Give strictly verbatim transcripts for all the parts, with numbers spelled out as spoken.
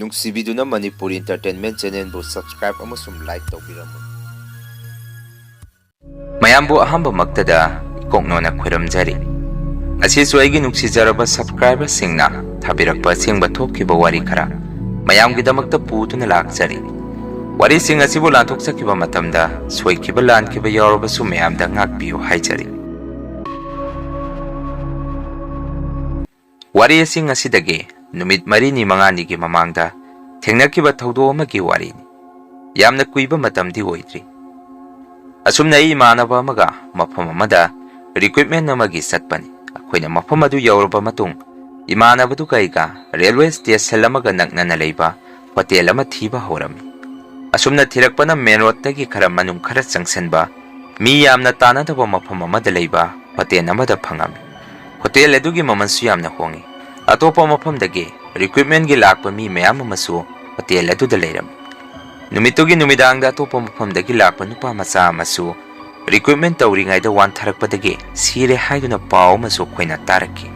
ꯅꯨꯡꯁꯤꯕꯤꯗꯨꯅ Manipur Entertainment Channelꯕꯨ subscribe ꯑꯃꯁꯨꯡ like ꯇꯧꯕꯤꯔꯝꯃꯨ꯫ ꯃꯌꯥꯝꯕꯨ ꯑꯍꯥꯟꯕꯃꯛꯇꯗ ꯏꯀꯣꯛꯅꯣꯅ ꯈꯣꯏꯔꯝꯖꯔꯤ꯫ ꯉꯁꯤꯁꯨ ꯑꯩꯒꯤ ꯅꯨꯡꯁꯤꯖꯔꯕ subscriberꯁꯤꯡꯅ ꯊꯥꯕꯤꯔꯛꯄ ꯑꯁꯦꯡꯕ ꯊꯣꯛꯈꯤꯕ ꯋꯥꯔꯤ ꯈꯔ ꯃꯌꯥꯝꯒꯤꯗꯃꯛꯇ ꯄꯨꯗꯨꯅ ꯂꯥꯛꯆꯔꯤ꯫ ꯋꯥꯔꯤꯁꯤꯡ ꯑꯁꯤꯕꯨ ꯂꯥꯟꯊꯣꯛꯆꯈꯤꯕ ꯃꯇꯝꯗ ꯁꯣꯏꯈꯤꯕ ꯂꯥꯟꯈꯤꯕ ꯌꯥꯎꯔꯕꯁꯨ ꯃꯌꯥꯝꯗ ꯉꯥꯛꯄꯤꯌꯨ ꯍꯥꯏꯖꯔꯤ꯫ ꯋꯥꯔꯤ ꯑꯁꯤ ꯉꯁꯤꯗꯒꯤ ꯅꯨꯃꯤꯠ ꯃꯔꯤꯅꯤ ꯃꯉꯥꯅꯤꯒꯤ ꯃꯃꯥꯡꯗ ꯊꯦꯡꯅꯈꯤꯕ ꯊꯧꯗꯣꯛ ꯑꯃꯒꯤ ꯋꯥꯔꯤꯅꯤ꯫ ꯌꯥꯝꯅ ꯀꯨꯏꯕ ꯃꯇꯝꯗꯤ ꯑꯣꯏꯗ꯭ꯔꯤ꯫ ꯑꯁꯨꯝꯅ ꯑꯩ ꯏꯃꯥꯟꯅꯕ ꯑꯃꯒ ꯃꯐꯝ ꯑꯃꯗ recruitment ꯑꯃꯒꯤ ꯆꯠꯄꯅꯤ꯫ ꯑꯩꯈꯣꯏꯅ ꯃꯐꯝ ꯑꯗꯨ ꯌꯧꯔꯕ ꯃꯇꯨꯡ, ꯏꯃꯥꯟꯅꯕꯗꯨꯒ ꯑꯩꯒ railway station ꯑꯃꯒ ꯅꯛꯅꯅ ꯂꯩꯕ hotel ꯑꯃ ꯊꯤꯕ ꯍꯧꯔꯝꯃꯤ꯫ ꯑꯁꯨꯝꯅ ꯊꯤꯔꯛꯄꯅ main roadꯇꯒꯤ ꯈꯔ ꯃꯅꯨꯡ ꯈꯔ ꯆꯪꯁꯤꯟꯕ, ꯃꯤ ꯌꯥꯝꯅ ꯇꯥꯅꯗꯕ ꯃꯐꯝ ꯑꯃꯗ ꯂꯩꯕ hotel ꯑꯃꯗ ꯐꯪꯉꯝꯃꯤ꯫ Hotel ꯑꯗꯨꯒꯤ ꯃꯃꯜꯁꯨ ꯌꯥꯝꯅ ꯍꯣꯡꯉꯤ꯫ ꯑꯇꯣꯞꯄ ꯃꯐꯝꯗꯒꯤ recruitmentꯒꯤ ꯂꯥꯛꯄ ꯃꯤ ꯃꯌꯥꯝ ꯑꯃꯁꯨ hotel ꯑꯗꯨꯗ ꯂꯩꯔꯝꯃꯤ꯫ ꯅꯨꯃꯤꯠꯇꯨꯒꯤ ꯅꯨꯃꯤꯗꯥꯡꯗ ꯑꯇꯣꯞꯄ ꯃꯐꯝꯗꯒꯤ ꯂꯥꯛꯄ ꯅꯨꯄꯥ ꯃꯆꯥ ꯑꯃꯁꯨ recruitment ꯇꯧꯔꯤꯉꯩꯗ ꯋꯥꯟꯊꯔꯛꯄꯗꯒꯤ ꯁꯤꯔꯦ ꯍꯥꯏꯗꯨꯅ ꯄꯥꯎ ꯑꯃꯁꯨ ꯑꯩꯈꯣꯏꯅ ꯇꯥꯔꯛꯈꯤ꯫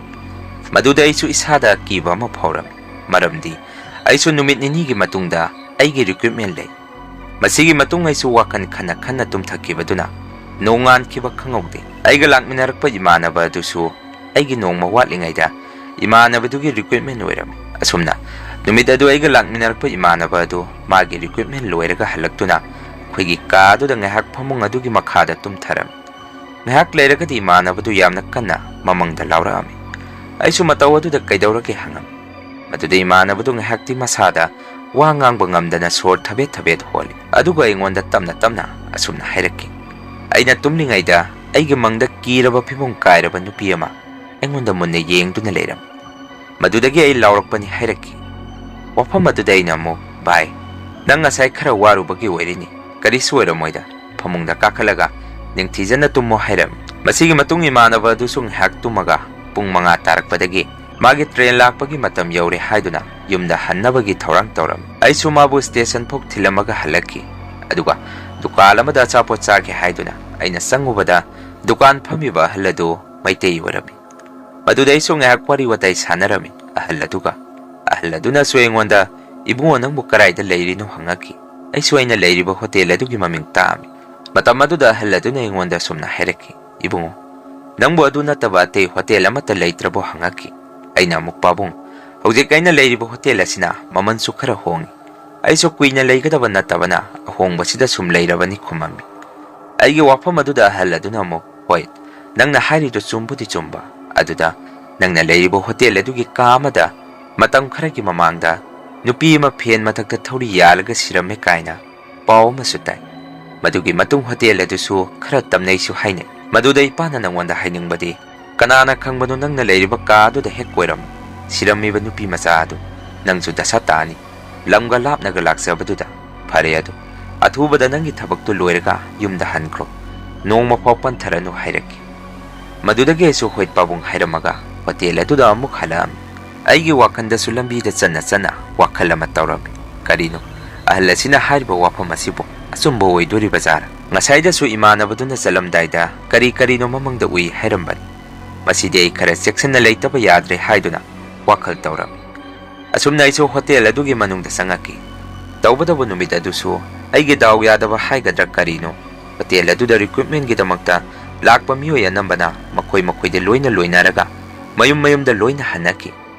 ꯃꯗꯨꯗ ꯑꯩꯁꯨ ꯏꯁꯥꯗ ꯑꯀꯤꯕ ꯑꯃ ꯐꯥꯎꯔꯝꯃꯤ, ꯃꯔꯝꯗꯤ ꯑꯩꯁꯨ ꯅꯨꯃꯤꯠ ꯅꯤꯅꯤꯒꯤ ꯃꯇꯨꯡꯗ ꯑꯩꯒꯤ recruitment ꯂꯩ꯫ ꯃꯁꯤꯒꯤ ꯃꯇꯨꯡ ꯑꯩꯁꯨ ꯋꯥꯈꯜ ꯈꯟꯅ ꯈꯟꯅ ꯇꯨꯝꯊꯈꯤꯕꯗꯨꯅ ꯅꯣꯡꯉꯥꯟꯈꯤꯕ ꯈꯪꯍꯧꯗꯦ꯫ ꯑꯩꯒ ꯂꯥꯛꯃꯤꯟꯅꯔꯛꯄ ꯏꯃꯥꯟꯅꯕ ꯑꯗꯨꯁꯨ ꯑꯩꯒꯤ ꯅꯣꯡꯃ ꯋꯥꯠꯂꯤꯉꯩꯗ ꯏꯃꯥꯟꯅꯕꯗꯨꯒꯤ recruitment ꯑꯣꯏꯔꯝꯃꯤ꯫ ꯑꯁꯨꯝꯅ ꯅꯨꯃꯤꯠ ꯑꯗꯨ ꯑꯩꯒ ꯂꯥꯛꯃꯤꯟꯅꯔꯛꯄ ꯏꯃꯥꯟꯅꯕ ꯑꯗꯨ ꯃꯥꯒꯤ recruitment ꯂꯣꯏꯔꯒ ꯍꯜꯂꯛꯇꯨꯅ ꯑꯩꯈꯣꯏꯒꯤ ꯀꯥ ꯑꯗꯨꯗ ꯉꯥꯏꯍꯥꯛ ꯐꯃꯨꯡ ꯑꯗꯨꯒꯤ ꯃꯈꯥꯗ ꯇꯨꯝꯊꯔꯝꯃꯤ꯫ ꯉꯥꯏꯍꯥꯛ ꯂꯩꯔꯒꯗꯤ ꯏꯃꯥꯟꯅꯕꯗꯨ ꯌꯥꯝꯅ ꯀꯟꯅ ꯃꯃꯪꯗ ꯂꯥꯎꯔꯛꯑꯝꯃꯤ꯫ ꯑꯩꯁꯨ ꯃꯇꯧ ꯑꯗꯨꯗ ꯀꯩꯗꯧꯔꯒꯦ ꯍꯪꯉꯝꯃꯤ꯫ ꯃꯗꯨꯗ ꯏꯃꯥꯟꯅꯕꯗꯨ ꯉꯥꯏꯍꯥꯛꯇꯤ ꯃꯁꯥꯗ ꯋꯥ ꯉꯥꯡꯕ ꯉꯝꯗꯅ ꯁꯣꯔ ꯊꯕꯦꯠ ꯊꯕꯦꯠ ꯍꯣꯜꯂꯤ꯫ ꯑꯗꯨꯒ ꯑꯩꯉꯣꯟꯗ ꯇꯞꯅ ꯇꯞꯅ ꯑꯁꯨꯝꯅ ꯍꯥꯏꯔꯛꯈꯤ꯫ ꯑꯩꯅ ꯇꯨꯝꯂꯤꯉꯩꯗ ꯑꯩꯒꯤ ꯃꯪꯗ ꯀꯤꯔꯕ ꯐꯤꯕꯝ ꯀꯥꯏꯔꯕ ꯅꯨꯄꯤ ꯑꯃ ꯑꯩꯉꯣꯟꯗ ꯃꯨꯟꯅ ꯌꯦꯡꯗꯨꯅ ꯂꯩꯔꯝꯃꯤ꯫ ꯃꯗꯨꯗꯒꯤ ꯑꯩ ꯂꯥꯎꯔꯛꯄꯅꯤ ꯍꯥꯏꯔꯛꯈꯤ꯫ ꯋꯥꯐꯝ ꯑꯗꯨꯗ ꯑꯩꯅ ꯑꯃꯨꯛ, "ꯚꯥꯏ, ꯅꯪ ꯉꯁꯥꯏ ꯈꯔ ꯋꯥꯔꯨꯕꯒꯤ ꯑꯣꯏꯔꯤꯅꯤ, ꯀꯔꯤꯁꯨ ꯑꯣꯏꯔꯝꯃꯣꯏꯗ, ꯐꯃꯨꯡꯗ ꯀꯥꯈꯠꯂꯒ ꯅꯤꯡꯊꯤꯖꯅ ꯇꯨꯝꯃꯣ" ꯍꯥꯏꯔꯝꯃꯤ꯫ ꯃꯁꯤꯒꯤ ꯃꯇꯨꯡ ꯏꯃꯥꯟꯅꯕ ꯑꯗꯨꯁꯨ ꯉꯥꯏꯍꯥꯛ ꯇꯨꯝꯃꯒ ꯄꯨꯡ ꯃꯉꯥ ꯇꯥꯔꯛꯄꯗꯒꯤ ꯃꯥꯒꯤ train ꯂꯥꯛꯄꯒꯤ ꯃꯇꯝ ꯌꯧꯔꯦ ꯍꯥꯏꯗꯨꯅ ꯌꯨꯝꯗ ꯍꯟꯅꯕꯒꯤ ꯊꯧꯔꯥꯡ ꯇꯧꯔꯝꯃꯤ꯫ ꯑꯩꯁꯨ ꯃꯥꯕꯨ station ꯐꯥꯎ ꯊꯤꯜꯂꯝꯃꯒ ꯍꯜꯂꯛꯈꯤ꯫ ꯑꯗꯨꯒ ꯗꯨꯀꯥꯟ ꯑꯃꯗ ꯑꯆꯥꯄꯣꯠ ꯆꯥꯒꯦ ꯍꯥꯏꯗꯨꯅ ꯑꯩꯅ ꯆꯪꯉꯨꯕꯗ ꯗꯨꯀꯥꯟ ꯐꯝꯃꯤꯕ ꯑꯍꯜ ꯑꯗꯨ ꯃꯩꯇꯩ ꯑꯣꯏꯔꯝꯃꯤ꯫ ꯃꯗꯨꯗ ꯑꯩꯁꯨ ꯉꯥꯏꯍꯥꯛ ꯋꯥꯔꯤ ꯋꯥꯇꯥꯏ ꯁꯥꯟꯅꯔꯝꯃꯤ ꯑꯍꯜ ꯑꯗꯨꯒ꯫ ꯑꯍꯜ ꯑꯗꯨꯅꯁꯨ ꯑꯩꯉꯣꯟꯗ "ꯏꯕꯨꯡꯉꯣ, ꯅꯪꯕꯨ ꯀꯗꯥꯏꯗ ꯂꯩꯔꯤꯅꯣ?" ꯍꯪꯉꯛꯈꯤ꯫ ꯑꯩꯁꯨ ꯑꯩꯅ ꯂꯩꯔꯤꯕ ꯍꯣꯇꯦꯜ ꯑꯗꯨꯒꯤ ꯃꯃꯤꯡ ꯇꯥꯛꯑꯝꯃꯤ꯫ ꯃꯇꯝ ꯑꯗꯨꯗ ꯑꯍꯜ ꯑꯗꯨꯅ ꯑꯩꯉꯣꯟꯗ ꯑꯁꯨꯝꯅ ꯍꯥꯏꯔꯛꯈꯤ, "ꯏꯕꯨꯡꯉꯣ, ꯅꯪꯕꯨ ꯑꯗꯨ ꯅꯠꯇꯕ ꯑꯇꯩ ꯍꯣꯇꯦꯜ ꯑꯃꯠꯇ ꯂꯩꯇ꯭ꯔꯕꯣ?" ꯍꯪꯉꯛꯈꯤ꯫ ꯑꯩꯅ ꯑꯃꯨꯛ, "ꯄꯥꯕꯨꯡ, ꯍꯧꯖꯤꯛ ꯑꯩꯅ ꯂꯩꯔꯤꯕ ꯍꯣꯇꯦꯜ ꯑꯁꯤꯅ ꯃꯃꯜꯁꯨ ꯈꯔ ꯍꯣꯡꯉꯤ꯫ ꯑꯩꯁꯨ ꯀꯨꯏꯅ ꯂꯩꯒꯗꯕ ꯅꯠꯇꯕꯅ ꯑꯍꯣꯡꯕꯁꯤꯗ ꯁꯨꯝ ꯂꯩꯔꯕꯅꯤ" ꯈꯨꯝꯃꯝꯃꯤ꯫ ꯑꯩꯒꯤ ꯋꯥꯐꯝ ꯑꯗꯨꯗ ꯑꯍꯜ ꯑꯗꯨꯅ ꯑꯃꯨꯛ, "ꯍꯣꯏ, ꯅꯪꯅ ꯍꯥꯏꯔꯤꯗꯨ ꯆꯨꯝꯕꯨꯗꯤ ꯆꯨꯝꯕ꯫ ꯑꯗꯨꯗ ꯅꯪꯅ ꯂꯩꯔꯤꯕ ꯍꯣꯇꯦꯜ ꯑꯗꯨꯒꯤ ꯀꯥ ꯑꯃꯗ ꯃꯇꯝ ꯈꯔꯒꯤ ꯃꯃꯥꯡꯗ ꯅꯨꯄꯤ ꯑꯃ ꯐꯦꯟ ꯃꯊꯛꯇ ꯊꯧꯔꯤ ꯌꯥꯜꯂꯒ ꯁꯤꯔꯝꯃꯦ ꯀꯥꯏꯅ ꯄꯥꯎ ꯑꯃꯁꯨ ꯇꯥꯏ꯫ ꯃꯗꯨꯒꯤ ꯃꯇꯨꯡ ꯍꯣꯇꯦꯜ ꯑꯗꯨꯁꯨ ꯈꯔ ꯇꯝꯅꯩꯁꯨ ꯍꯥꯏꯅꯩ꯫ ꯃꯗꯨꯗ ꯏꯄꯥꯅ ꯅꯪꯉꯣꯟꯗ ꯍꯥꯏꯅꯤꯡꯕꯗꯤ, ꯀꯅꯥꯅ ꯈꯪꯕꯅꯣ, ꯅꯪꯅ ꯂꯩꯔꯤꯕ ꯀꯥ ꯑꯗꯨꯗ ꯍꯦꯛ ꯑꯣꯏꯔꯝꯃꯣ ꯁꯤꯔꯝꯃꯤꯕ ꯅꯨꯄꯤ ꯃꯆꯥ ꯑꯗꯨ꯫ ꯅꯪꯁꯨ ꯗꯁꯥ ꯇꯥꯅꯤ꯫ ꯂꯝꯒ ꯂꯥꯞꯅꯒ ꯂꯥꯛꯆꯕꯗꯨꯗ꯫ ꯐꯔꯦ ꯑꯗꯨ, ꯑꯊꯨꯕꯗ ꯅꯪꯒꯤ ꯊꯕꯛꯇꯨ ꯂꯣꯏꯔꯒ ꯌꯨꯝꯗ ꯍꯟꯈ꯭ꯔꯣ꯫ ꯅꯣꯡꯃ ꯐꯥꯎ ꯄꯟꯊꯔꯅꯨ" ꯍꯥꯏꯔꯛꯈꯤ꯫ ꯃꯗꯨꯗꯒꯤ ꯑꯩꯁꯨ "ꯍꯣꯏ ꯄꯥꯕꯨꯡ" ꯍꯥꯏꯔꯝꯃꯒ ꯍꯣꯇꯦꯜ ꯑꯗꯨꯗ ꯑꯃꯨꯛ ꯍꯜꯂꯛꯑꯝꯃꯤ꯫ ꯑꯩꯒꯤ ꯋꯥꯈꯜꯗꯁꯨ ꯂꯝꯕꯤꯗ ꯆꯠꯅ ꯆꯠꯅ ꯋꯥꯈꯜ ꯑꯃ ꯇꯧꯔꯝꯃꯤ꯫ ꯀꯔꯤꯅꯣ, ꯑꯍꯜ ꯑꯁꯤꯅ ꯍꯥꯏꯔꯤꯕ ꯋꯥꯐꯝ ꯑꯁꯤꯕꯨ ꯑꯆꯨꯝꯕ ꯑꯣꯏꯗꯣꯔꯤꯕ ꯖꯥꯠꯔꯥ? ꯉꯁꯥꯏꯗꯁꯨ ꯏꯃꯥꯟꯅꯕꯗꯨꯅ ꯆꯠꯂꯝꯗꯥꯏꯗ ꯀꯔꯤ ꯀꯔꯤꯅꯣ ꯃꯃꯪꯗ ꯎꯏ ꯍꯥꯏꯔꯝꯕꯅꯤ꯫ ꯃꯁꯤꯗꯤ ꯑꯩ ꯈꯔ ꯆꯦꯛꯁꯤꯟꯅ ꯂꯩꯇꯕ ꯌꯥꯗ꯭ꯔꯦ ꯍꯥꯏꯗꯨꯅ ꯋꯥꯈꯜ ꯇꯧꯔꯝꯃꯤ꯫ ꯑꯁꯨꯝꯅ ꯑꯩꯁꯨ ꯍꯣꯇꯦꯜ ꯑꯗꯨꯒꯤ ꯃꯅꯨꯡꯗ ꯆꯪꯉꯛꯈꯤ꯫ ꯇꯧꯕꯇꯕꯨ ꯅꯨꯃꯤꯠ ꯑꯗꯨꯁꯨ ꯑꯩꯒꯤ ꯗꯥꯎ ꯌꯥꯗꯕ ꯍꯥꯏꯒꯗ꯭ꯔꯥ ꯀꯔꯤꯅꯣ, ꯍꯣꯇꯦꯜ ꯑꯗꯨꯗ ꯔꯤꯀ꯭ꯔꯨꯠꯃꯦꯟꯒꯤꯗꯃꯛꯇ ꯂꯥꯛꯄ ꯃꯤꯑꯣꯏ ꯑꯅꯝꯕꯅ ꯃꯈꯣꯏ ꯃꯈꯣꯏꯗ ꯂꯣꯏꯅ ꯂꯣꯏꯅꯔꯒ ꯃꯌꯨꯝ ꯃꯌꯨꯝꯗ ꯂꯣꯏꯅ ꯍꯟꯅꯈꯤ꯫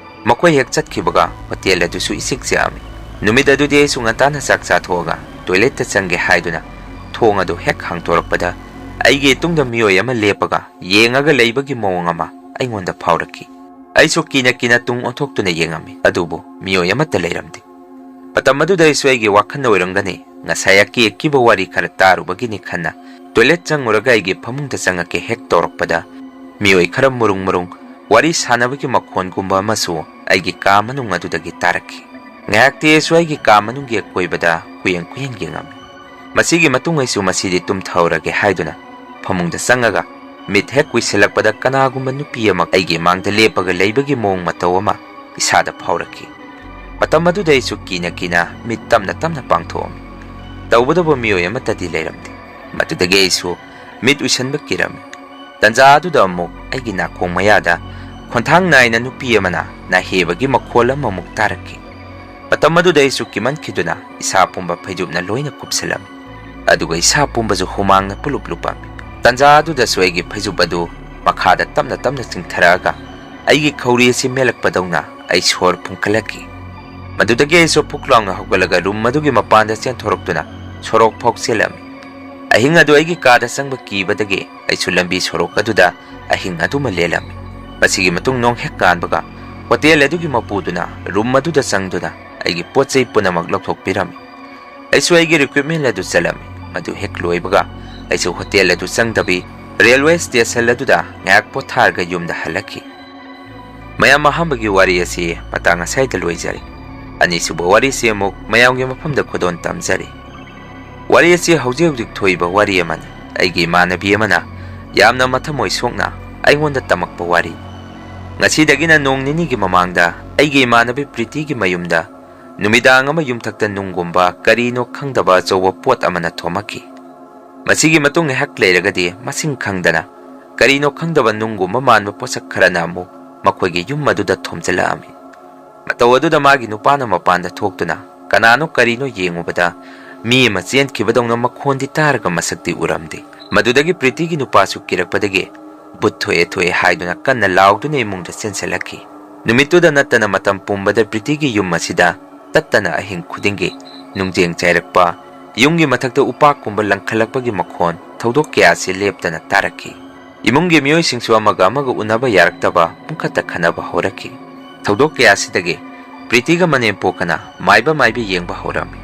ꯃꯈꯣꯏ ꯍꯦꯛ ꯆꯠꯈꯤꯕꯒ ꯍꯣꯇꯦꯜ ꯑꯗꯨꯁꯨ ꯏꯆꯤꯛ ꯆꯤꯛꯑꯝꯃꯤ꯫ ꯅꯨꯃꯤꯠ ꯑꯗꯨꯗꯤ ꯑꯩꯁꯨ ꯉꯟꯇꯥꯅ ꯆꯥꯛ ꯆꯥꯊꯣꯛꯑꯒ ꯇꯣꯏꯂꯦꯠꯇ ꯆꯪꯒꯦ ꯍꯥꯏꯗꯨꯅ ꯊꯣꯡ ꯑꯗꯨ ꯍꯦꯛ ꯍꯥꯡꯗꯣꯔꯛꯄꯗ ꯑꯩꯒꯤ ꯏꯇꯨꯡꯗ ꯃꯤꯑꯣꯏ ꯑꯃ ꯂꯦꯞꯄꯒ ꯌꯦꯡꯉꯒ ꯂꯩꯕꯒꯤ ꯃꯑꯣꯡ ꯑꯃ ꯑꯩꯉꯣꯟꯗ ꯐꯥꯎꯔꯛꯈꯤ꯫ ꯑꯩꯁꯨ ꯀꯤꯅ ꯀꯤꯅ ꯇꯨꯡ ꯑꯣꯟꯊꯣꯛꯇꯨꯅ ꯌꯦꯡꯉꯝꯃꯤ, ꯑꯗꯨꯕꯨ ꯃꯤꯑꯣꯏ ꯑꯃꯠꯇ ꯂꯩꯔꯝꯗꯦ꯫ ꯃꯇꯝ ꯑꯗꯨꯗ ꯑꯩꯁꯨ ꯑꯩꯒꯤ ꯋꯥꯈꯜꯅ ꯑꯣꯏꯔꯝꯒꯅꯤ, ꯉꯁꯥꯏ ꯑꯀꯤ ꯑꯀꯤꯕ ꯋꯥꯔꯤ ꯈꯔ ꯇꯥꯔꯨꯕꯒꯤꯅꯤ ꯈꯟꯅ ꯇꯣꯏꯂꯦꯠ ꯆꯪꯉꯨꯔꯒ ꯑꯩꯒꯤ ꯐꯃꯨꯡꯗ ꯆꯪꯉꯛꯀꯦ ꯍꯦꯛ ꯇꯧꯔꯛꯄꯗ ꯃꯤꯑꯣꯏ ꯈꯔ ꯃꯔꯨꯡ ꯃꯔꯨꯡ ꯋꯥꯔꯤ ꯁꯥꯟꯅꯕꯒꯤ ꯃꯈꯣꯟꯒꯨꯝꯕ ꯑꯃꯁꯨ ꯑꯩꯒꯤ ꯀꯥ ꯃꯅꯨꯡ ꯑꯗꯨꯗꯒꯤ ꯇꯥꯔꯛꯈꯤ꯫ ꯉꯥꯏꯍꯥꯛꯇꯤ ꯑꯩꯁꯨ ꯑꯩꯒꯤ ꯀꯥ ꯃꯅꯨꯡꯒꯤ ꯑꯀꯣꯏꯕꯗ ꯀꯨꯌꯦꯡ ꯀꯨꯌꯦꯡ ꯌꯦꯡꯉꯝꯃꯤ꯫ ꯃꯁꯤꯒꯤ ꯃꯇꯨꯡ ꯑꯩꯁꯨ ꯃꯁꯤꯗꯤ ꯇꯨꯝꯊꯍꯧꯔꯒꯦ ꯍꯥꯏꯗꯨꯅ ꯐꯃꯨꯡꯗ ꯆꯪꯉꯒ ꯃꯤꯠ ꯍꯦꯛ ꯎꯏꯁꯤꯜꯂꯛꯄꯗ ꯀꯅꯥꯒꯨꯝꯕ ꯅꯨꯄꯤ ꯑꯃ ꯑꯩꯒꯤ ꯃꯥꯡꯗ ꯂꯦꯞꯄꯒ ꯂꯩꯕꯒꯤ ꯃꯑꯣꯡ ꯃꯇꯧ ꯑꯃ ꯏꯁꯥꯗ ꯐꯥꯎꯔꯛꯈꯤ꯫ ꯃꯇꯝ ꯑꯗꯨꯗ ꯑꯩꯁꯨ ꯀꯤꯅ ꯀꯤꯅ ꯃꯤꯠ ꯇꯞꯅ ꯇꯞꯅ ꯄꯥꯡꯊꯣꯛꯑꯝꯃꯤ꯫ ꯇꯧꯕꯇꯕꯨ ꯃꯤꯑꯣꯏ ꯑꯃꯠꯇꯗꯤ ꯂꯩꯔꯝꯗꯦ꯫ ꯃꯗꯨꯗꯒꯤ ꯑꯩꯁꯨ ꯃꯤꯠ ꯎꯏꯁꯟꯕ ꯀꯤꯔꯝꯃꯤ꯫ ꯇꯟꯖꯥ ꯑꯗꯨꯗ ꯑꯃꯨꯛ ꯑꯩꯒꯤ ꯅꯥꯀꯣꯡ ꯃꯌꯥꯗ ꯈꯣꯟꯊꯥꯡ ꯅꯥꯏꯅ ꯅꯨꯄꯤ ꯑꯃꯅ ꯅꯥꯍꯦꯕꯒꯤ ꯃꯈꯣꯜ ꯑꯃꯃꯨꯛ ꯇꯥꯔꯛꯈꯤ꯫ ꯃꯇꯝ ꯑꯗꯨꯗ ꯑꯩꯁꯨ ꯀꯤꯃꯟꯈꯤꯗꯨꯅ ꯏꯁꯥ ꯄꯨꯝꯕ ꯐꯩꯖꯨꯞꯅ ꯂꯣꯏꯅ ꯀꯨꯞꯁꯤꯜꯂꯝꯃꯤ꯫ ꯑꯗꯨꯒ ꯏꯁꯥ ꯄꯨꯝꯕꯁꯨ ꯍꯨꯃꯥꯡꯅ ꯄꯨꯂꯨꯞ ꯂꯨꯞꯄꯝꯃꯤ꯫ ꯇꯟꯖꯥ ꯑꯗꯨꯗꯁꯨ ꯑꯩꯒꯤ ꯐꯩꯖꯨꯞ ꯑꯗꯨ ꯃꯈꯥꯗ ꯇꯞꯅ ꯇꯞꯅ ꯆꯤꯡꯊꯔꯛꯑꯒ ꯑꯩꯒꯤ ꯈꯧꯔꯤ ꯑꯁꯤ ꯃꯦꯜꯂꯛꯄꯗꯧꯅ ꯑꯩ ꯁꯣꯔ ꯐꯨꯟꯀꯠꯂꯛꯈꯤ꯫ ꯃꯗꯨꯗꯒꯤ ꯑꯩꯁꯨ ꯐꯨꯛ ꯂꯥꯎꯅ ꯍꯧꯒꯠꯂꯒ ꯔꯨꯝ ꯑꯗꯨꯒꯤ ꯃꯄꯥꯟꯗ ꯆꯦꯟꯊꯣꯔꯛꯇꯨꯅ ꯁꯣꯔꯣꯛ ꯐꯥꯎ ꯆꯦꯜꯂꯝꯃꯤ꯫ ꯑꯍꯤꯡ ꯑꯗꯨ ꯑꯩꯒꯤ ꯀꯥꯗ ꯆꯪꯕ ꯀꯤꯕꯗꯒꯤ ꯑꯩꯁꯨ ꯂꯝꯕꯤ ꯁꯣꯔꯣꯛ ꯑꯗꯨꯗ ꯑꯍꯤꯡ ꯑꯗꯨꯃ ꯂꯦꯜꯂꯝꯃꯤ꯫ ꯃꯁꯤꯒꯤ ꯃꯇꯨꯡ ꯅꯣꯡ ꯍꯦꯛ ꯀꯥꯟꯕꯒ ꯍꯣꯇꯦꯜ ꯑꯗꯨꯒꯤ ꯃꯄꯨꯗꯨꯅ ꯔꯨꯝ ꯑꯗꯨꯗ ꯆꯪꯗꯨꯅ ꯑꯩꯒꯤ ꯄꯣꯠ ꯆꯩ ꯄꯨꯝꯅꯃꯛ ꯂꯧꯊꯣꯛꯄꯤꯔꯝꯃꯤ꯫ ꯑꯩꯁꯨ ꯑꯩꯒꯤ ꯔꯤꯀ꯭ꯔꯨꯠꯃꯦꯟ ꯑꯗꯨ ꯆꯠꯂꯝꯃꯤ꯫ ꯃꯗꯨ ꯍꯦꯛ ꯂꯣꯏꯕꯒ ꯑꯩꯁꯨ ꯍꯣꯇꯦꯜ ꯑꯗꯨ ꯆꯪꯗꯕꯤ ꯔꯦꯜꯋꯦ ꯁ꯭ꯇꯦꯁꯟ ꯑꯗꯨꯗ ꯉꯥꯏꯍꯥꯛ ꯄꯣꯊꯥꯔꯒ ꯌꯨꯝꯗ ꯍꯜꯂꯛꯈꯤ꯫ ꯃꯌꯥꯝ, ꯑꯍꯥꯟꯕꯒꯤ ꯋꯥꯔꯤ ꯑꯁꯤ ꯃꯇꯥꯡ ꯑꯁ꯭ꯋꯥꯏꯗ ꯂꯣꯏꯖꯔꯦ꯫ ꯑꯅꯤꯁꯨꯕ ꯋꯥꯔꯤꯁꯤ ꯑꯃꯨꯛ ꯃꯌꯥꯝꯒꯤ ꯃꯐꯝꯗ ꯈꯨꯗꯣꯜ ꯇꯝꯖꯔꯤ꯫ ꯋꯥꯔꯤ ꯑꯁꯤ ꯍꯧꯖꯤꯛ ꯍꯧꯖꯤꯛ ꯊꯣꯛꯏꯕ ꯋꯥꯔꯤ ꯑꯃꯅꯤ꯫ ꯑꯩꯒꯤ ꯏꯃꯥꯟꯅꯕꯤ ꯑꯃꯅ ꯌꯥꯝꯅ ꯃꯊꯃꯣꯏ ꯁꯣꯛꯅ ꯑꯩꯉꯣꯟꯗ ꯇꯝꯃꯛꯄ ꯋꯥꯔꯤ꯫ ꯉꯁꯤꯗꯒꯤꯅ ꯅꯣꯡ ꯅꯤꯅꯤꯒꯤ ꯃꯃꯥꯡꯗ ꯑꯩꯒꯤ ꯏꯃꯥꯟꯅꯕꯤ ꯄ꯭ꯔꯤꯇꯤꯒꯤ ꯃꯌꯨꯝꯗ ꯅꯨꯃꯤꯗꯥꯡ ꯑꯃ ꯌꯨꯝꯊꯛꯇ ꯅꯨꯡꯒꯨꯝꯕ ꯀꯔꯤꯅꯣ ꯈꯪꯗꯕ ꯑꯆꯧꯕ ꯄꯣꯠ ꯑꯃꯅ ꯊꯣꯝꯃꯛꯈꯤ꯫ ꯃꯁꯤꯒꯤ ꯃꯇꯨꯡ ꯉꯥꯏꯍꯥꯛ ꯂꯩꯔꯒꯗꯤ ꯃꯁꯤꯡ ꯈꯪꯗꯅ ꯀꯔꯤꯅꯣ ꯈꯪꯗꯕ ꯅꯨꯡꯒꯨꯝꯕ ꯃꯥꯟꯕ ꯄꯣꯠꯁꯛ ꯈꯔꯅ ꯑꯃꯨꯛ ꯃꯈꯣꯏꯒꯤ ꯌꯨꯝ ꯑꯗꯨꯗ ꯊꯣꯝꯖꯤꯜꯂꯛꯑꯝꯃꯤ꯫ ꯃꯇꯧ ꯑꯗꯨꯗ ꯃꯥꯒꯤ ꯅꯨꯄꯥꯅ ꯃꯄꯥꯟꯗ ꯊꯣꯛꯇꯨꯅ ꯀꯅꯥꯅꯣ ꯀꯔꯤꯅꯣ ꯌꯦꯡꯉꯨꯕꯗ ꯃꯤ ꯑꯃ ꯆꯦꯟꯈꯤꯕꯗꯧꯅ ꯃꯈꯣꯟꯗꯤ ꯇꯥꯔꯒ ꯃꯁꯛꯇꯤ ꯎꯔꯝꯗꯦ꯫ ꯃꯗꯨꯗꯒꯤ ꯄ꯭ꯔꯤꯇꯤꯒꯤ ꯅꯨꯄꯥꯁꯨ ꯀꯤꯔꯛꯄꯗꯒꯤ ꯚꯨꯠ ꯊꯣꯛꯑꯦ ꯊꯣꯛꯑꯦ ꯍꯥꯏꯗꯨꯅ ꯀꯟꯅ ꯂꯥꯎꯗꯨꯅ ꯏꯃꯨꯡꯗ ꯆꯦꯟꯁꯤꯜꯂꯛꯈꯤ꯫ ꯅꯨꯃꯤꯠꯇꯨꯗ ꯅꯠꯇꯅ ꯃꯇꯝ ꯄꯨꯝꯕꯗ ꯄ꯭ꯔꯤꯇꯤꯒꯤ ꯌꯨꯝ ꯑꯁꯤꯗ ꯇꯠꯇꯅ ꯑꯍꯤꯡ ꯈꯨꯗꯤꯡꯒꯤ ꯅꯨꯡꯖꯦꯡ ꯆꯥꯏꯔꯛꯄ, ꯌꯨꯝꯒꯤ ꯃꯊꯛꯇ ꯎꯄꯥꯛꯀꯨꯝꯕ ꯂꯪꯈꯠꯂꯛꯄꯒꯤ ꯃꯈꯣꯟ, ꯊꯧꯗꯣꯛ ꯀꯌꯥꯁꯤ ꯂꯦꯞꯇꯅ ꯇꯥꯔꯛꯈꯤ꯫ ꯏꯃꯨꯡꯒꯤ ꯃꯤꯑꯣꯏꯁꯤꯡꯁꯨ ꯑꯃꯒ ꯑꯃꯒ ꯎꯅꯕ ꯌꯥꯔꯛꯇꯕ ꯄꯨꯡꯈꯠꯇ ꯈꯟꯅꯕ ꯍꯧꯔꯛꯈꯤ꯫ ꯊꯧꯗꯣꯛ ꯀꯌꯥꯁꯤꯗꯒꯤ ꯄ꯭ꯔꯤꯇꯤꯒ ꯃꯅꯦꯝꯄꯣꯛꯀꯅ ꯃꯥꯏꯕ ꯃꯥꯏꯕꯤ ꯌꯦꯡꯕ ꯍꯧꯔꯝꯃꯤ꯫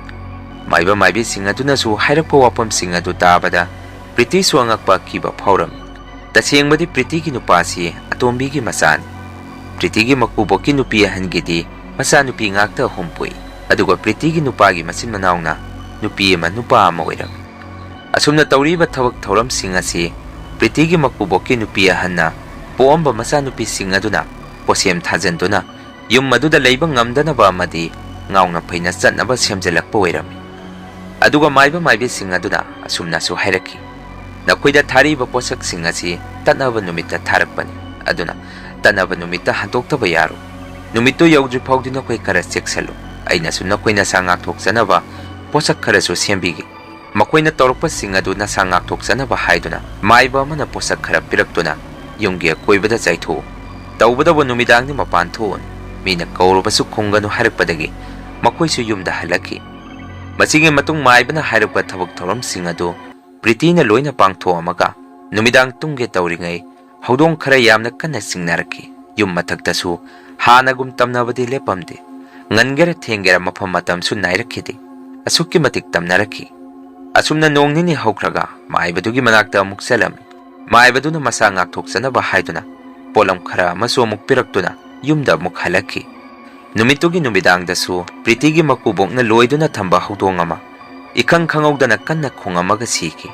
ꯃꯥꯏꯕ ꯃꯥꯏꯕꯤꯁꯤꯡ ꯑꯗꯨꯅꯁꯨ ꯍꯥꯏꯔꯛꯄ ꯋꯥꯐꯝꯁꯤꯡ ꯑꯗꯨ ꯇꯥꯕꯗ ꯄ꯭ꯔꯤꯇꯤꯁꯨ ꯑꯉꯛꯄ ꯑꯀꯤꯕ ꯐꯥꯎꯔꯝꯃꯤ꯫ ꯇꯁꯦꯡꯕꯗꯤ ꯄ꯭ꯔꯤꯇꯤꯒꯤ ꯅꯨꯄꯥꯁꯤ ꯑꯇꯣꯝꯕꯤꯒꯤ ꯃꯆꯥꯅꯤ꯫ ꯄ꯭ꯔꯤꯇꯤꯒꯤ ꯃꯀꯨꯕꯣꯛꯀꯤ ꯅꯨꯄꯤ ꯑꯍꯟꯒꯤꯗꯤ ꯃꯆꯥꯅꯨꯄꯤ ꯉꯥꯛꯇ ꯑꯍꯨꯝ ꯄꯣꯛꯏ꯫ ꯑꯗꯨꯒ ꯄ꯭ꯔꯤꯇꯤꯒꯤ ꯅꯨꯄꯥꯒꯤ ꯃꯆꯤꯟ ꯃꯅꯥꯎꯅ ꯅꯨꯄꯤ ꯑꯃ ꯅꯨꯄꯥ ꯑꯃ ꯑꯣꯏꯔꯝꯃꯤ꯫ ꯑꯁꯨꯝꯅ ꯇꯧꯔꯤꯕ ꯊꯕꯛ ꯊꯧꯔꯝꯁꯤꯡ ꯑꯁꯤ ꯄ꯭ꯔꯤꯇꯤꯒꯤ ꯃꯀꯨꯕꯣꯛꯀꯤ ꯅꯨꯄꯤ ꯑꯍꯟꯅ ꯄꯣꯛꯑꯝꯕ ꯃꯆꯥꯅꯨꯄꯤꯁꯤꯡ ꯑꯗꯨꯅ ꯄꯣꯠꯁꯦꯝ ꯊꯥꯖꯤꯟꯗꯨꯅ ꯌꯨꯝ ꯑꯗꯨꯗ ꯂꯩꯕ ꯉꯝꯗꯅꯕ ꯑꯃꯗꯤ ꯉꯥꯎꯅ ꯐꯩꯅ ꯆꯠꯅꯕ ꯁꯦꯝꯖꯤꯜꯂꯛꯄ ꯑꯣꯏꯔꯝꯃꯤ꯫ ꯑꯗꯨꯒ ꯃꯥꯏꯕ ꯃꯥꯏꯕꯤꯁꯤꯡ ꯑꯗꯨꯅ ꯑꯁꯨꯝꯅꯁꯨ ꯍꯥꯏꯔꯛꯈꯤ, "ꯅꯈꯣꯏꯗ ꯊꯥꯔꯤꯕ ꯄꯣꯠꯁꯛꯁꯤꯡ ꯑꯁꯤ ꯇꯠꯅꯕ ꯅꯨꯃꯤꯠꯇ ꯊꯥꯔꯛꯄꯅꯤ꯫ ꯑꯗꯨꯅ ꯇꯠꯅꯕ ꯅꯨꯃꯤꯠꯇ ꯍꯟꯗꯣꯛꯇꯕ ꯌꯥꯔꯣꯏ꯫ ꯅꯨꯃꯤꯠꯇꯨ ꯌꯧꯗ꯭ꯔꯤ ꯐꯥꯎꯗꯤ ꯅꯈꯣꯏ ꯈꯔ ꯆꯦꯛꯁꯤꯜꯂꯨ꯫ ꯑꯩꯅꯁꯨ ꯅꯈꯣꯏ ꯅꯁꯥ ꯉꯥꯛꯊꯣꯛꯆꯅꯕ ꯄꯣꯠꯁꯛ ꯈꯔꯁꯨ ꯁꯦꯝꯕꯤꯒꯦ꯫ ꯃꯈꯣꯏꯅ ꯇꯧꯔꯛꯄꯁꯤꯡ ꯑꯗꯨ ꯅꯁꯥ ꯉꯥꯛꯊꯣꯛꯆꯅꯕ ꯍꯥꯏꯗꯨꯅ ꯃꯥꯏꯕ ꯑꯃꯅ ꯄꯣꯠꯁꯛ ꯈꯔ ꯄꯤꯔꯛꯇꯨꯅ ꯌꯨꯝꯒꯤ ꯑꯀꯣꯏꯕꯗ ꯆꯥꯏꯊꯣꯛꯎ꯫ ꯇꯧꯕꯇꯕꯨ ꯅꯨꯃꯤꯗꯥꯡꯗꯤ ꯃꯄꯥꯟ ꯊꯣꯛꯎꯅꯨ꯫ ꯃꯤꯅ ꯀꯧꯔꯕꯁꯨ ꯈꯨꯝꯒꯅꯨ ꯍꯥꯏꯔꯛꯄꯗꯒꯤ ꯃꯈꯣꯏꯁꯨ ꯌꯨꯝꯗ ꯍꯜꯂꯛꯈꯤ꯫ ꯃꯁꯤꯒꯤ ꯃꯇꯨꯡ ꯃꯥꯏꯕꯅ ꯍꯥꯏꯔꯛꯄ ꯊꯕꯛ ꯊꯧꯔꯝꯁꯤꯡ ꯑꯗꯨ ꯄ꯭ꯔꯤꯇꯤꯅ ꯂꯣꯏꯅ ꯄꯥꯡꯊꯣꯛꯑꯝꯃꯒ ꯅꯨꯃꯤꯗꯥꯡ ꯇꯨꯝꯒꯦ ꯇꯧꯔꯤꯉꯩ ꯍꯧꯗꯣꯡ ꯈꯔ ꯌꯥꯝꯅ ꯀꯟꯅ ꯆꯤꯡꯅꯔꯛꯈꯤ꯫ ꯌꯨꯝ ꯃꯊꯛꯇꯁꯨ ꯍꯥꯟꯅꯒꯨꯝ ꯇꯝꯅꯕꯗꯤ ꯂꯦꯞꯄꯝꯗꯦ꯫ ꯉꯟꯒꯦꯔ ꯊꯦꯡꯒꯦꯔ ꯃꯐꯝ ꯃꯇꯝꯁꯨ ꯅꯥꯏꯔꯛꯈꯤꯗꯦ꯫ ꯑꯁꯨꯛꯀꯤ ꯃꯇꯤꯛ ꯇꯝꯅꯔꯛꯈꯤ꯫ ꯑꯁꯨꯝꯅ ꯅꯣꯡ ꯅꯤꯅꯤ ꯍꯧꯈ꯭ꯔꯒ ꯃꯥꯏꯕꯗꯨꯒꯤ ꯃꯅꯥꯛꯇ ꯑꯃꯨꯛ ꯆꯠꯂꯝꯃꯤ꯫ ꯃꯥꯏꯕꯗꯨꯅ ꯃꯁꯥ ꯉꯥꯛꯊꯣꯛꯆꯅꯕ ꯍꯥꯏꯗꯨꯅ ꯄꯣꯠꯂꯝ ꯈꯔ ꯑꯃꯁꯨ ꯑꯃꯨꯛ ꯄꯤꯔꯛꯇꯨꯅ ꯌꯨꯝꯗ ꯑꯃꯨꯛ ꯍꯜꯂꯛꯈꯤ꯫ ꯅꯨꯃꯤꯠꯇꯨꯒꯤ ꯅꯨꯃꯤꯗꯥꯡꯗꯁꯨ ꯄ꯭ꯔꯤꯇꯤꯒꯤ ꯃꯀꯨꯕꯣꯛꯅ ꯂꯣꯏꯗꯨꯅ ꯊꯝꯕ ꯍꯧꯗꯣꯡ ꯑꯃ ꯏꯈꯪ ꯈꯪꯍꯧꯗꯅ ꯀꯟꯅ ꯈꯣꯡꯉꯝꯃꯒ ꯁꯤꯈꯤ꯫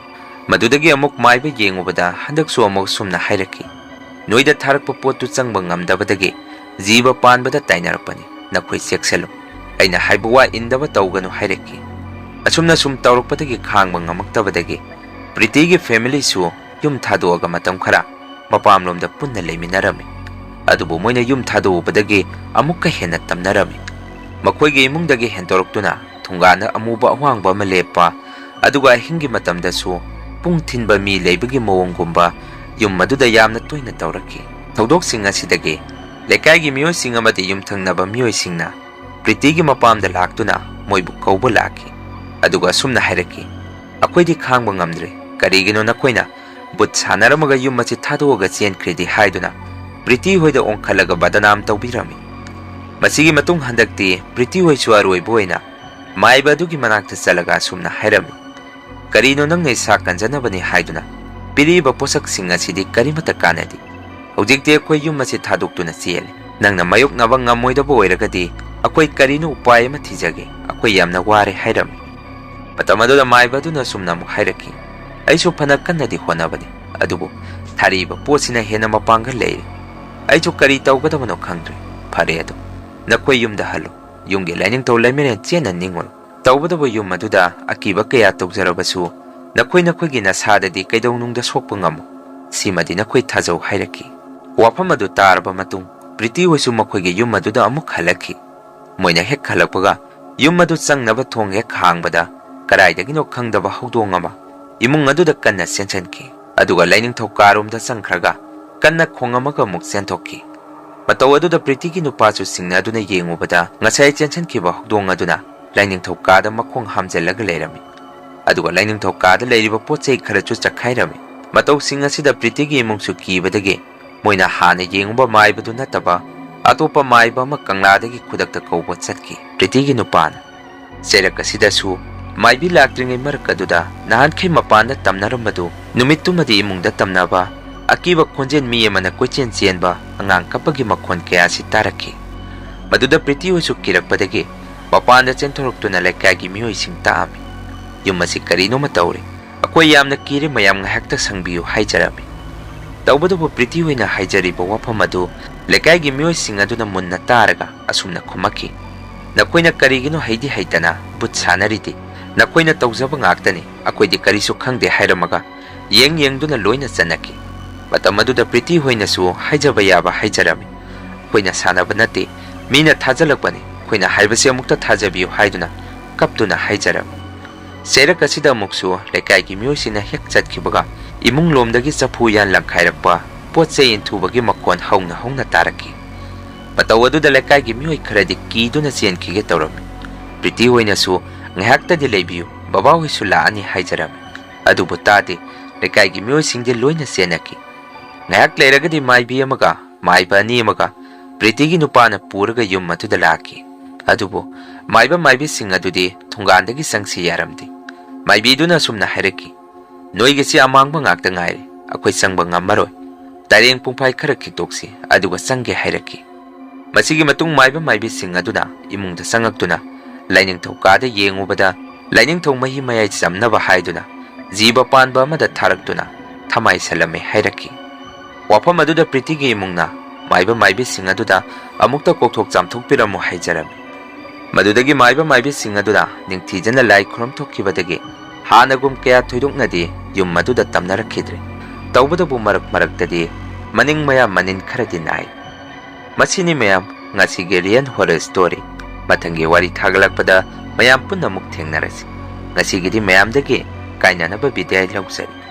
ꯃꯗꯨꯗꯒꯤ ꯑꯃꯨꯛ ꯃꯥꯏꯕ ꯌꯦꯡꯉꯨꯕꯗ ꯍꯟꯗꯛꯁꯨ ꯑꯃꯨꯛ ꯁꯨꯝꯅ ꯍꯥꯏꯔꯛꯈꯤ, "ꯅꯣꯏꯗ ꯊꯥꯔꯛꯄ ꯄꯣꯠꯇꯨ ꯆꯪꯕ ꯉꯝꯗꯕꯗꯒꯤ ꯖꯤꯕ ꯄꯥꯟꯕꯗ ꯇꯥꯏꯅꯔꯛꯄꯅꯤ꯫ ꯅꯈꯣꯏ ꯆꯦꯛꯁꯤꯜꯂꯨ꯫ ꯑꯩꯅ ꯍꯥꯏꯕ ꯋꯥ ꯏꯟꯗꯕ ꯇꯧꯒꯅꯨ" ꯍꯥꯏꯔꯛꯈꯤ꯫ ꯑꯁꯨꯝꯅ ꯁꯨꯝ ꯇꯧꯔꯛꯄꯗꯒꯤ ꯈꯥꯡꯕ ꯉꯝꯃꯛꯇꯕꯗꯒꯤ ꯄ꯭ꯔꯤꯇꯤꯒꯤ ꯐꯦꯃꯤꯂꯤꯁꯨ ꯌꯨꯝ ꯊꯥꯗꯣꯛꯑꯒ ꯃꯇꯝ ꯈꯔ ꯃꯄꯥꯝꯂꯣꯝꯗ ꯄꯨꯟꯅ ꯂꯩꯃꯤꯟꯅꯔꯝꯃꯤ꯫ ꯑꯗꯨꯕꯨ ꯃꯣꯏꯅ ꯌꯨꯝ ꯊꯥꯗꯣꯛꯎꯕꯗꯒꯤ ꯑꯃꯨꯛꯀ ꯍꯦꯟꯅ ꯇꯝꯅꯔꯝꯃꯤ꯫ ꯃꯈꯣꯏꯒꯤ ꯏꯃꯨꯡꯗꯒꯤ ꯍꯦꯟꯗꯣꯔꯛꯇꯨꯅ ꯊꯣꯡꯒꯥꯟꯗ ꯑꯃꯨꯕ ꯑꯋꯥꯡꯕ ꯑꯃ ꯂꯦꯞꯄ, ꯑꯗꯨꯒ ꯑꯍꯤꯡꯒꯤ ꯃꯇꯝꯗꯁꯨ ꯄꯨꯡ ꯊꯤꯟꯕ ꯃꯤ ꯂꯩꯕꯒꯤ ꯃꯑꯣꯡꯒꯨꯝꯕ ꯌꯨꯝ ꯑꯗꯨꯗ ꯌꯥꯝꯅ ꯇꯣꯏꯅ ꯇꯧꯔꯛꯈꯤ꯫ ꯊꯧꯗꯣꯛꯁꯤꯡ ꯑꯁꯤꯗꯒꯤ ꯂꯩꯀꯥꯏꯒꯤ ꯃꯤꯑꯣꯏꯁꯤꯡ ꯑꯃꯗꯤ ꯌꯨꯝꯊꯪꯅꯕ ꯃꯤꯑꯣꯏꯁꯤꯡꯅ ꯄ꯭ꯔꯤꯇꯤꯒꯤ ꯃꯄꯥꯝꯗ ꯂꯥꯛꯇꯨꯅ ꯃꯣꯏꯕꯨ ꯀꯧꯕ ꯂꯥꯛꯈꯤ꯫ ꯑꯗꯨꯒ ꯑꯁꯨꯝꯅ ꯍꯥꯏꯔꯛꯈꯤ, "ꯑꯩꯈꯣꯏꯗꯤ ꯈꯥꯡꯕ ꯉꯝꯗ꯭ꯔꯦ꯫ ꯀꯔꯤꯒꯤꯅꯣ ꯅꯈꯣꯏꯅ ꯕꯨꯠ ꯁꯥꯟꯅꯔꯝꯃꯒ ꯌꯨꯝ ꯑꯁꯤ ꯊꯥꯗꯣꯛꯑꯒ ꯆꯦꯟꯈ꯭ꯔꯤꯗꯤ?" ꯍꯥꯏꯗꯨꯅ ꯄ꯭ꯔꯤꯇꯤ ꯍꯣꯏꯗ ꯑꯣꯟꯈꯠꯂꯒ ꯕꯗꯅꯥꯝ ꯇꯧꯕꯤꯔꯝꯃꯤ꯫ ꯃꯁꯤꯒꯤ ꯃꯇꯨꯡ ꯍꯟꯗꯛꯇꯤ ꯄ꯭ꯔꯤꯇꯤ ꯍꯣꯏꯁꯨ ꯑꯔꯣꯏꯕ ꯑꯣꯏꯅ ꯃꯥꯏꯕ ꯑꯗꯨꯒꯤ ꯃꯅꯥꯛꯇ ꯆꯠꯂꯒ ꯑꯁꯨꯝꯅ ꯍꯥꯏꯔꯝꯃꯤ, "ꯀꯔꯤꯅꯣ ꯅꯪꯅ ꯏꯁꯥ ꯀꯟꯖꯅꯕꯅꯤ ꯍꯥꯏꯗꯨꯅ ꯄꯤꯔꯤꯕ ꯄꯣꯠꯁꯛꯁꯤꯡ ꯑꯁꯤꯗꯤ ꯀꯔꯤꯃꯠꯇ ꯀꯥꯟꯅꯗꯦ꯫ ꯍꯧꯖꯤꯛꯇꯤ ꯑꯩꯈꯣꯏ ꯌꯨꯝ ꯑꯁꯤ ꯊꯥꯗꯣꯛꯇꯨꯅ ꯆꯦꯜꯂꯦ꯫ ꯅꯪꯅ ꯃꯥꯌꯣꯛꯅꯕ ꯉꯝꯃꯣꯏꯗꯕ ꯑꯣꯏꯔꯒꯗꯤ ꯑꯩꯈꯣꯏ ꯀꯔꯤꯅꯣ ꯎꯄꯥꯏ ꯑꯃ ꯊꯤꯖꯒꯦ꯫ ꯑꯩꯈꯣꯏ ꯌꯥꯝꯅ ꯋꯥꯔꯦ" ꯍꯥꯏꯔꯝꯃꯤ꯫ ꯃꯇꯝ ꯑꯗꯨꯗ ꯃꯥꯏꯕ ꯑꯗꯨꯅ ꯑꯁꯨꯝꯅ ꯑꯃꯨꯛ ꯍꯥꯏꯔꯛꯈꯤ, "ꯑꯩꯁꯨ ꯐꯅ ꯀꯟꯅꯗꯤ ꯍꯣꯠꯅꯕꯅꯤ, ꯑꯗꯨꯕꯨ ꯊꯥꯔꯤꯕ ꯄꯣꯠꯁꯤꯅ ꯍꯦꯟꯅ ꯃꯄꯥꯡꯒꯜ ꯂꯩꯔꯦ꯫ ꯑꯩꯁꯨ ꯀꯔꯤ ꯇꯧꯒꯗꯕꯅꯣ ꯈꯪꯗ꯭ꯔꯦ꯫ ꯐꯔꯦ ꯑꯗꯨ, ꯅꯈꯣꯏ ꯌꯨꯝꯗ ꯍꯜꯂꯨ꯫ ꯌꯨꯝꯒꯤ ꯂꯥꯏꯅꯤꯡꯊꯧ ꯂꯩꯃꯔꯦꯟ ꯆꯦꯠꯅ ꯅꯤꯡꯉꯨ꯫ ꯇꯧꯕꯇꯕꯨ ꯌꯨꯝ ꯑꯗꯨꯗ ꯑꯀꯤꯕ ꯀꯌꯥ ꯇꯧꯖꯔꯕꯁꯨ ꯅꯈꯣꯏ ꯅꯈꯣꯏꯒꯤ ꯅꯁꯥꯗꯗꯤ ꯀꯩꯗꯧꯅꯨꯡꯗ ꯁꯣꯛꯄ ꯉꯝꯃꯣꯏ꯫ ꯁꯤꯃꯗꯤ ꯅꯈꯣꯏ ꯊꯥꯖꯧ" ꯍꯥꯏꯔꯛꯈꯤ꯫ ꯋꯥꯐꯝ ꯑꯗꯨ ꯇꯥꯔꯕ ꯃꯇꯨꯡ ꯄ꯭ꯔꯤꯇꯤ ꯍꯣꯏꯁꯨ ꯃꯈꯣꯏꯒꯤ ꯌꯨꯝ ꯑꯗꯨꯗ ꯑꯃꯨꯛ ꯍꯜꯂꯛꯈꯤ꯫ ꯃꯣꯏꯅ ꯍꯦꯛ ꯍꯜꯂꯛꯄꯒ ꯌꯨꯝ ꯑꯗꯨ ꯆꯪꯅꯕ ꯊꯣꯡ ꯍꯦꯛ ꯍꯥꯡꯕꯗ ꯀꯗꯥꯏꯗꯒꯤꯅꯣ ꯈꯪꯗꯕ ꯍꯧꯗꯣꯡ ꯑꯃ ꯏꯃꯨꯡ ꯑꯗꯨꯗ ꯀꯟꯅ ꯆꯦꯟꯁꯤꯟꯈꯤ꯫ ꯑꯗꯨꯒ ꯂꯥꯏꯅꯤꯡꯊꯧ ꯀꯥꯔꯣꯝꯗ ꯆꯪꯈ꯭ꯔꯒ ꯀꯟꯅ ꯈꯣꯡ ꯑꯃꯒ ꯑꯃꯨꯛ ꯆꯦꯟꯊꯣꯛꯈꯤ꯫ ꯃꯇꯧ ꯑꯗꯨꯗ ꯄ꯭ꯔꯤꯇꯤꯒꯤ ꯅꯨꯄꯥꯁꯨ ꯁꯤꯡꯅꯗꯨꯅ ꯌꯦꯡꯉꯨꯕꯗ ꯉꯁꯥꯏ ꯆꯦꯟꯁꯤꯟꯈꯤꯕ ꯍꯧꯗꯣꯡ ꯑꯗꯨꯅ ꯂꯥꯏꯅꯤꯡꯊꯧ ꯀꯥꯗ ꯃꯈꯣꯡ ꯍꯥꯝꯖꯤꯜꯂꯒ ꯂꯩꯔꯝꯃꯤ꯫ ꯑꯗꯨꯒ ꯂꯥꯏꯅꯤꯡꯊꯧ ꯀꯥꯗ ꯂꯩꯔꯤꯕ ꯄꯣꯠ ꯆꯩ ꯈꯔꯁꯨ ꯆꯈꯥꯏꯔꯝꯃꯤ꯫ ꯃꯇꯧꯁꯤꯡ ꯑꯁꯤꯗ ꯄ꯭ꯔꯤꯇꯤꯒꯤ ꯏꯃꯨꯡꯁꯨ ꯀꯤꯕꯗꯒꯤ ꯃꯣꯏꯅ ꯍꯥꯟꯅ ꯌꯦꯡꯉꯨꯕ ꯃꯥꯏꯕꯗꯨ ꯅꯠꯇꯕ ꯑꯇꯣꯞꯄ ꯃꯥꯏꯕ ꯑꯃ ꯀꯪꯂꯥꯗꯒꯤ ꯈꯨꯗꯛꯇ ꯀꯧꯕ ꯆꯠꯈꯤ꯫ ꯄ꯭ꯔꯤꯇꯤꯒꯤ ꯅꯨꯄꯥꯅ, "ꯆꯩꯔꯛ ꯑꯁꯤꯗꯁꯨ ꯃꯥꯏꯕꯤ ꯂꯥꯛꯇ꯭ꯔꯤꯉꯩ ꯃꯔꯛ ꯑꯗꯨꯗ ꯅꯍꯥꯟꯈꯩ ꯃꯄꯥꯟꯗ ꯇꯝꯅꯔꯝꯕꯗꯨ ꯅꯨꯃꯤꯠꯇꯨꯃꯗꯤ ꯏꯃꯨꯡꯗ ꯇꯝꯅꯕ ꯑꯀꯤꯕ ꯈꯣꯟꯖꯦꯜ ꯃꯤ ꯑꯃꯅ ꯀꯣꯏꯆꯦꯟ ꯆꯦꯟꯕ, ꯑꯉꯥꯡ ꯀꯞꯄꯒꯤ ꯃꯈꯣꯟ ꯀꯌꯥꯁꯤ ꯇꯥꯔꯛꯈꯤ꯫ ꯃꯗꯨꯗ ꯄ꯭ꯔꯤꯇꯤ ꯍꯣꯏꯁꯨ ꯀꯤꯔꯛꯄꯗꯒꯤ ꯃꯄꯥꯟꯗ ꯆꯦꯟꯊꯣꯔꯛꯇꯨꯅ ꯂꯩꯀꯥꯏꯒꯤ ꯃꯤꯑꯣꯏꯁꯤꯡ ꯇꯥꯛꯑꯝꯃꯤ꯫ ꯌꯨꯝ ꯑꯁꯤ ꯀꯔꯤꯅꯣꯃ ꯇꯧꯔꯦ꯫ ꯑꯩꯈꯣꯏ ꯌꯥꯝꯅ ꯀꯤꯔꯦ, ꯃꯌꯥꯝ ꯉꯥꯏꯍꯥꯛꯇ ꯁꯪꯕꯤꯌꯨ" ꯍꯥꯏꯖꯔꯝꯃꯤ꯫ ꯇꯧꯕꯇꯕꯨ ꯄ꯭ꯔꯤꯇꯤ ꯍꯣꯏꯅ ꯍꯥꯏꯖꯔꯤꯕ ꯋꯥꯐꯝ ꯑꯗꯨ ꯂꯩꯀꯥꯏꯒꯤ ꯃꯤꯑꯣꯏꯁꯤꯡ ꯑꯗꯨꯅ ꯃꯨꯟꯅ ꯇꯥꯔꯒ ꯑꯁꯨꯝꯅ ꯈꯨꯝꯃꯛꯈꯤ, "ꯅꯈꯣꯏꯅ ꯀꯔꯤꯒꯤꯅꯣ ꯍꯩꯗꯤ ꯍꯩꯇꯅ ꯚꯨꯠ ꯁꯥꯟꯅꯔꯤꯗꯤ? ꯅꯈꯣꯏꯅ ꯇꯧꯖꯕ ꯉꯥꯛꯇꯅꯤ, ꯑꯩꯈꯣꯏꯗꯤ ꯀꯔꯤꯁꯨ ꯈꯪꯗꯦ" ꯍꯥꯏꯔꯝꯃꯒ ꯌꯦꯡ ꯌꯦꯡꯗꯨꯅ ꯂꯣꯏꯅ ꯆꯠꯅꯈꯤ꯫ ꯃꯇꯝ ꯑꯗꯨꯗ ꯄ꯭ꯔꯤꯇꯤ ꯍꯣꯏꯅꯁꯨ ꯍꯥꯏꯖꯕ ꯌꯥꯕ ꯍꯥꯏꯖꯔꯝꯃꯤ꯫ "ꯑꯩꯈꯣꯏꯅ ꯁꯥꯟꯅꯕ ꯅꯠꯇꯦ, ꯃꯤꯅ ꯊꯥꯖꯜꯂꯛꯄꯅꯤ, ꯑꯩꯈꯣꯏꯅ ꯍꯥꯏꯕꯁꯦ ꯑꯃꯨꯛꯇ ꯊꯥꯖꯕꯤꯌꯨ" ꯍꯥꯏꯗꯨꯅ ꯀꯞꯇꯨꯅ ꯍꯥꯏꯖꯔꯝꯃꯤ꯫ ꯆꯩꯔꯛ ꯑꯁꯤꯗ ꯑꯃꯨꯛꯁꯨ ꯂꯩꯀꯥꯏꯒꯤ ꯃꯤꯑꯣꯏꯁꯤꯡꯅ ꯍꯦꯛ ꯆꯠꯈꯤꯕꯒ ꯏꯃꯨꯡ ꯂꯣꯝꯗꯒꯤ ꯆꯐꯨ ꯎꯌꯥꯟ ꯂꯪꯈꯥꯏꯔꯛꯄ, ꯄꯣꯠ ꯆꯩ ꯏꯟꯊꯨꯕꯒꯤ ꯃꯈꯣꯟ ꯍꯧꯅ ꯍꯧꯅ ꯇꯥꯔꯛꯈꯤ꯫ ꯃꯇꯧ ꯑꯗꯨꯗ ꯂꯩꯀꯥꯏꯒꯤ ꯃꯤꯑꯣꯏ ꯈꯔꯗꯤ ꯀꯤꯗꯨꯅ ꯆꯦꯟꯈꯤꯒꯦ ꯇꯧꯔꯝꯃꯤ꯫ ꯄ꯭ꯔꯤꯇꯤ ꯍꯣꯏꯅꯁꯨ, "ꯉꯥꯏꯍꯥꯛꯇꯗꯤ ꯂꯩꯕꯤꯌꯨ, ꯕꯕꯥ ꯍꯣꯏꯁꯨ ꯂꯥꯛꯑꯅꯤ" ꯍꯥꯏꯖꯔꯝꯃꯤ꯫ ꯑꯗꯨꯕꯨ ꯇꯥꯗꯦ, ꯂꯩꯀꯥꯏꯒꯤ ꯃꯤꯑꯣꯏꯁꯤꯡꯗꯤ ꯂꯣꯏꯅ ꯆꯦꯟꯅꯈꯤ꯫ ꯉꯥꯏꯍꯥꯛ ꯂꯩꯔꯒꯗꯤ ꯃꯥꯏꯕꯤ ꯑꯃꯒ ꯃꯥꯏꯕ ꯑꯅꯤ ꯑꯃꯒ ꯄ꯭ꯔꯤꯇꯤꯒꯤ ꯅꯨꯄꯥꯅ ꯄꯨꯔꯒ ꯌꯨꯝ ꯑꯗꯨꯗ ꯂꯥꯛꯈꯤ꯫ ꯑꯗꯨꯕꯨ ꯃꯥꯏꯕ ꯃꯥꯏꯕꯤꯁꯤꯡ ꯑꯗꯨꯗꯤ ꯊꯣꯡꯒꯥꯟꯗꯒꯤ ꯆꯪꯁꯤ ꯌꯥꯔꯝꯗꯦ꯫ ꯃꯥꯏꯕꯤꯗꯨꯅ ꯑꯁꯨꯝꯅ ꯍꯥꯏꯔꯛꯈꯤ, "ꯅꯣꯏꯒꯤꯁꯤ ꯑꯃꯥꯡꯕ ꯉꯥꯛꯇ ꯉꯥꯏꯔꯦ, ꯑꯩꯈꯣꯏ ꯆꯪꯕ ꯉꯝꯃꯔꯣꯏ꯫ ꯇꯥꯏꯔꯦꯡ ꯄꯨꯡꯐꯥꯏ ꯈꯔ ꯈꯤꯛꯇꯣꯛꯁꯤ, ꯑꯗꯨꯒ ꯆꯪꯒꯦ" ꯍꯥꯏꯔꯛꯈꯤ꯫ ꯃꯁꯤꯒꯤ ꯃꯇꯨꯡ ꯃꯥꯏꯕ ꯃꯥꯏꯕꯤꯁꯤꯡ ꯑꯗꯨꯅ ꯏꯃꯨꯡꯗ ꯆꯪꯉꯛꯇꯨꯅ ꯂꯥꯏꯅꯤꯡꯊꯧ ꯀꯥꯗ ꯌꯦꯡꯉꯨꯕꯗ ꯂꯥꯏꯅꯤꯡꯊꯧ ꯃꯍꯤ ꯃꯌꯥꯏ ꯆꯝꯅꯕ ꯍꯥꯏꯗꯨꯅ ꯖꯤꯕ ꯄꯥꯟꯕ ꯑꯃꯗ ꯊꯥꯔꯛꯇꯨꯅ ꯊꯃꯥꯏ ꯁꯜꯂꯝꯃꯦ ꯍꯥꯏꯔꯛꯈꯤ꯫ ꯋꯥꯐꯝ ꯑꯗꯨꯗ ꯄ꯭ꯔꯤꯇꯤꯒꯤ ꯏꯃꯨꯡꯅ ꯃꯥꯏꯕ ꯃꯥꯏꯕꯤꯁꯤꯡ ꯑꯗꯨꯗ ꯑꯃꯨꯛꯇ ꯀꯣꯛꯊꯣꯛ ꯆꯥꯝꯊꯣꯛꯄꯤꯔꯝꯃꯨ ꯍꯥꯏꯖꯔꯝꯃꯤ꯫ ꯃꯗꯨꯗꯒꯤ ꯃꯥꯏꯕ ꯃꯥꯏꯕꯤꯁꯤꯡ ꯑꯗꯨꯅ ꯅꯤꯡꯊꯤꯖꯅ ꯂꯥꯏ ꯈꯨꯔꯨꯝ ꯊꯣꯛꯈꯤꯕꯗꯒꯤ ꯍꯥꯟꯅꯒꯨꯝ ꯀꯌꯥ ꯊꯣꯏꯗꯣꯛꯅꯗꯤ ꯌꯨꯝ ꯑꯗꯨꯗ ꯇꯝꯅꯔꯛꯈꯤꯗ꯭ꯔꯦ꯫ ꯇꯧꯕꯇꯕꯨ ꯃꯔꯛ ꯃꯔꯛꯇꯗꯤ ꯃꯅꯤꯡ ꯃꯌꯥ ꯃꯅꯤꯟ ꯈꯔꯗꯤ ꯅꯥꯏ꯫ ꯃꯁꯤꯅꯤ ꯃꯌꯥꯝ ꯉꯁꯤꯒꯤ Real Horror Story꯫ ꯃꯊꯪꯒꯤ ꯋꯥꯔꯤ ꯊꯥꯒꯠꯂꯛꯄꯗ ꯃꯌꯥꯝ ꯄꯨꯟꯅ ꯑꯃꯨꯛ ꯊꯦꯡꯅꯔꯁꯤ꯫ ꯉꯁꯤꯒꯤꯗꯤ ꯃꯌꯥꯝꯗꯒꯤ ꯀꯥꯏꯅꯅꯕ ꯕꯤꯗꯥꯏ ꯂꯧꯖꯔꯤ꯫